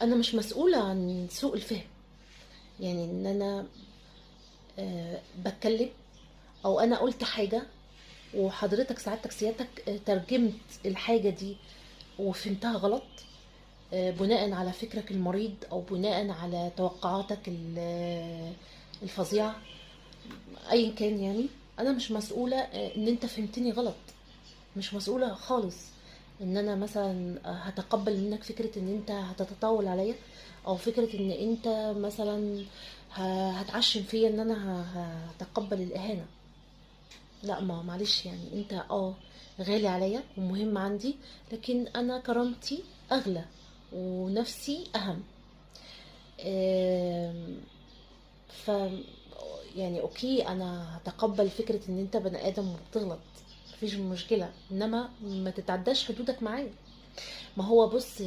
انا مش مسؤولة عن سوء الفهم، يعني ان انا بتكلم او انا قلت حاجة وحضرتك سعادتك سيادتك ترجمت الحاجة دي وفهمتها غلط، بناء على فكرك المريض او بناء على توقعاتك الفظيعة، ايا كان. انا مش مسؤولة ان انت فهمتني غلط، مش مسؤولة خالص ان انا مثلا هتقبل منك فكرة ان انت هتتطاول عليا، او فكرة ان انت مثلا هتعشم فيا ان انا هتقبل الاهانة. لا، ما معلش، انت غالي عليا ومهم عندي، لكن انا كرامتي اغلى ونفسي اهم. ف okay انا هتقبل فكرة ان انت بني ادم وبتغلط، مفيش مشكلة، انما ما تتعداش حدودك معايا. ما هو بص،